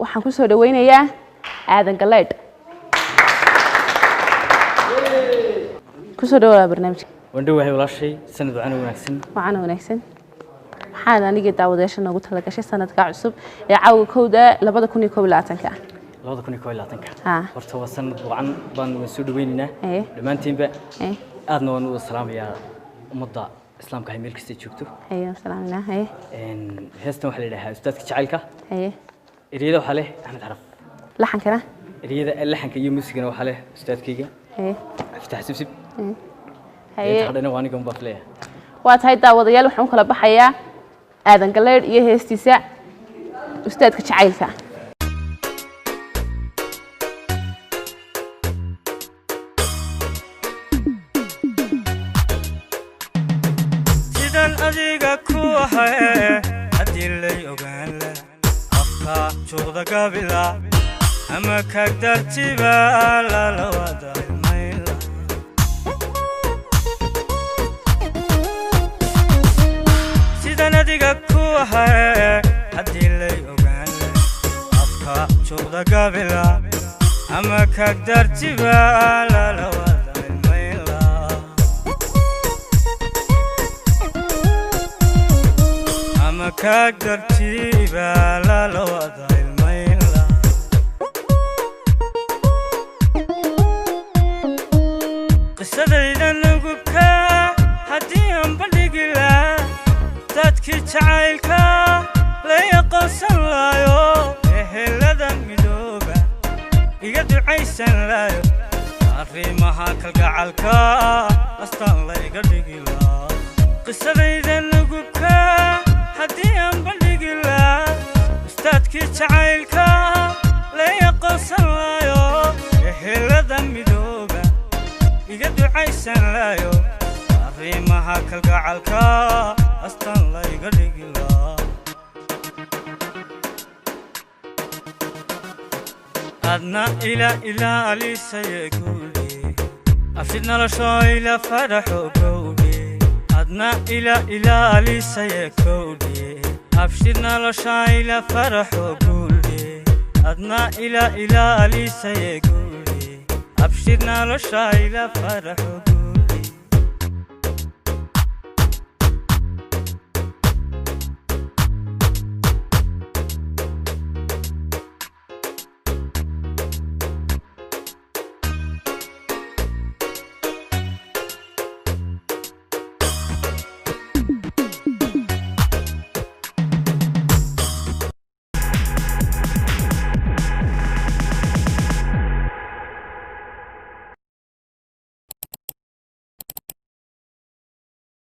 Waxaan ku soo dhaweynayaa Aadan Galeydh. Kusoo dhawaa barnaamijka. Waan dhowahay walaashay, sanad wacan oo wanaagsan. Wacan wanaagsan. Maxaad anigii daawadayaasha noogu talagashay sanadka cusub ee caawa 1-da 2021-ka? 2021-ka. Ha. Horta waa sanad wacan baan waan soo dhaweynaynaa dhammaantiinba. Aadna waan u wada salaamayaa ummadda islaamka hay meel kasta joogto. Haye, salaamina, haye. Heestan waxaa la yidhahaa Ustaadka Jacaylka. Haye. Ereyada waxaa leh Axmed Caraf. Laxankana? Ereyada, laxanka iyo muusigana waxaa leh ustaadkayga Fatax Sibsib. Haye. Inta hadhana waa aniga unbaa filaya. Waa tahay daawadayaal, waxaan u kala baxayaa Aadan Galeydh iyo heestiisa Ustaadka Jacaylka. Sidan adiga ku ahaye haddii lay ogaan la afka juuqda gabila ama kagdartiba lalawada ilmayla. Sidan adiga ku ahaye haddii lay ogaan la afka juuqda gabila ama kagdartiba lalawada ilmayla ama kagdartiba lalawada ilmayla. Qisadayda nugubka haddii aan bandhigi laa dadkii jacaylka lay aqoonsan laayo, ehelada midooba iga ducaysan laayo, arrimaha kalgacalka astaan layga dhigi laa. Qisadayda nugubka haddii aan bandhigi laa ustaadkii jacaylka lay aqoonsan laayo, ehelada midooba iga ducaysan laayo, arrimaha kalgacalka astaan layga dhigi laa. Adna ila ilaalisaye guudhe afid nolosho ila faraxo gowdhe. Adna ila ilaalisaye kowdhe abshid nolosha ila faraxo guuldhe. Adna ila ilaalisaye guuldhe abshid nolosha ila faraxo.